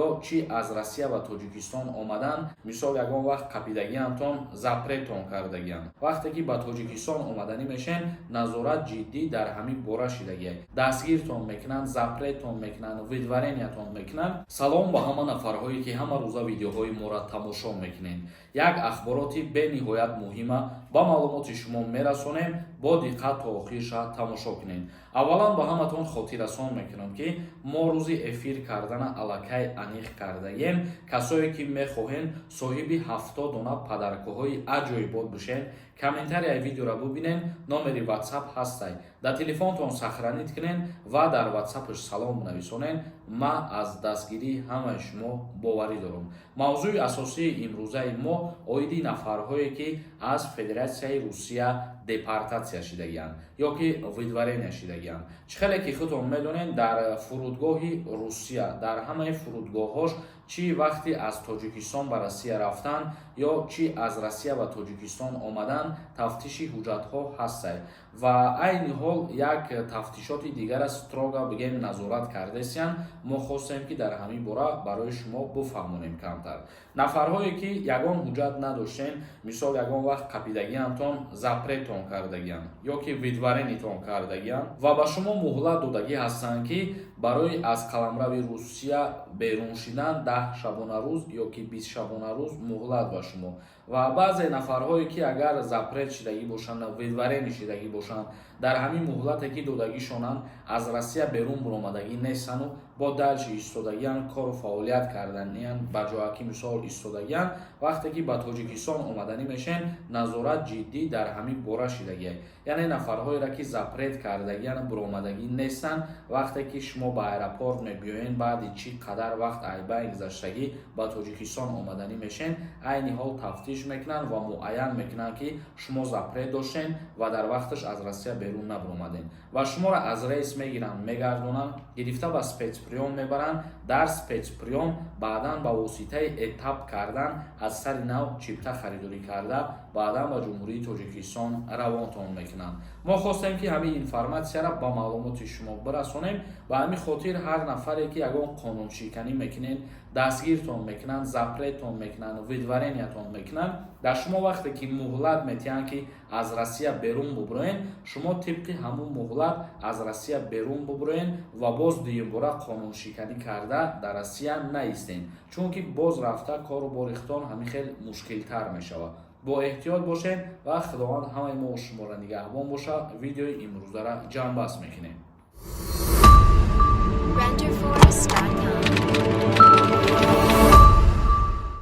Ё чӣ аз Россия ба Тоҷикистон омадан, мисол, ягон вақт қапидагиантон, запрет тон кардагианд, вақте ки ба Тоҷикистон омаданӣ мешен, назорат ҷиддӣ дар ҳамин бора шидагия, дастгиртон мекунанд, запрет тон мекунанд, выдворения тон мекунанд. Салом ба ҳама нафарҳое, ки ҳама рӯза видеоҳои моро тамошо мекунед. Як ахбороти бениҳоят муҳима ба маълумоти шумо мерасонем, бо диққат то охирша тамошо кунед. Аввалан, ба ҳаматон хотиррасон мекунам, ки мо рӯзи эфир кардана аллакай аниқ кардаем. Касое ки мехоҳен соҳиби 70 дона подарка ҳои аҷоибот бошен, комментарияи видеоро бубинен, номери Ватсап ҳастай, дар телефонтон сохранить кунен ва дар Ватсапаш салом нависонен. Ма аз дастгирии ҳамаи шумо боварӣ дорам. Мавзӯи асосии имрӯзаи мо оиди нафарҳое, ки аз Федератсияи Русия депортатсия шидагианд ё ки выдворения шидагианд. Чӣ хеле ки худтон медонед, дар фурудгоҳи Русия, дар ҳамаи фурудгоҳҳош, чӣ вақте аз Тоҷикистон ба Россия рафтан ё чӣ аз Россия ба Тоҷикистон омадан, тафтиши ҳуҷҷатҳо ҳастай. Ва айни ҳол як тафтишоти дигара строго, бигем, назорат кардесиянд. Мо хостем, ки дар ҳамин бора барои шумо буфаҳмонем камтар. Нафарҳое ки ягон ҳуҷҷат надоштем, мисол, ягон вақт қапидагиантон, запрет тон кардагианд ё ки выдворение тон кардагианд ва ба шумо муҳлат додагӣ ҳастанд, ки барои аз қаламрави Русия берун шидан 10 шабонарӯз ё ки 20 шабонарӯз муҳлат ба шумо. Ва баъзе нафарҳое ки агар запрет шидагӣ бошанд, выдворение шидагӣ бошанд, дар ҳамин муҳлате ки додагишонанд, аз Россия берун буромадагӣ нестану бо дальше истодагианд, кору фаъолият карданиянд, ба ҷоаки, мисол, истодагианд, вақте ки ба Тоҷикистон омаданӣ мешен, назорат ҷиддӣ дар ҳамин бора шидагия. Яъне нафарҳоеро ки запрет кардагианд, буромадагӣ нестанд, вақте ки шумо ба аэропорт мебиёед, баъди чӣ қадар вақт айбайн гузаштагӣ ба Тоҷикистон омаданӣ мешен, айни ҳол тафтиш мекунанд ва муайян мекунанд, ки шумо запрет доштен ва дар вақташ аз Россия берун набуромадем, ва шуморо аз рейс мегиранд, мегардонанд, гирифта ба спецприём мебаранд. Дар спецприём баъдан ба воситаи этап кардан аз сари нав чипта харидорӣ карда, баъдан ба Ҷумҳурии Тоҷикистон равонтон мекунанд. Мо хостем, ки ҳамин информатсияро ба маълумоти шумо бирасонем. Ба ҳамин хотир ҳар нафаре ки ягон қонуншиканӣ мекунед, дастгиртон мекунанд, запрет тон мекунанд, выдворения тон мекунанд. Дар шумо вақте ки муҳлат метиҳанд, ки аз Россия берун бубуроен, шумо тибқи ҳамун муҳлат аз Россия берун бубуроен ва боз дуюмбора қонуншиканӣ карда дар Россия наистен, чунки боз рафта кору борихтон ҳамин хел мушкилтар мешавад. Бо эҳтиёт бошед ва Худованд ҳамаи мо шуморо нигаҳбон бошад. Видеои имрӯзара ҷамъбаст мекунем. Renderforest.com.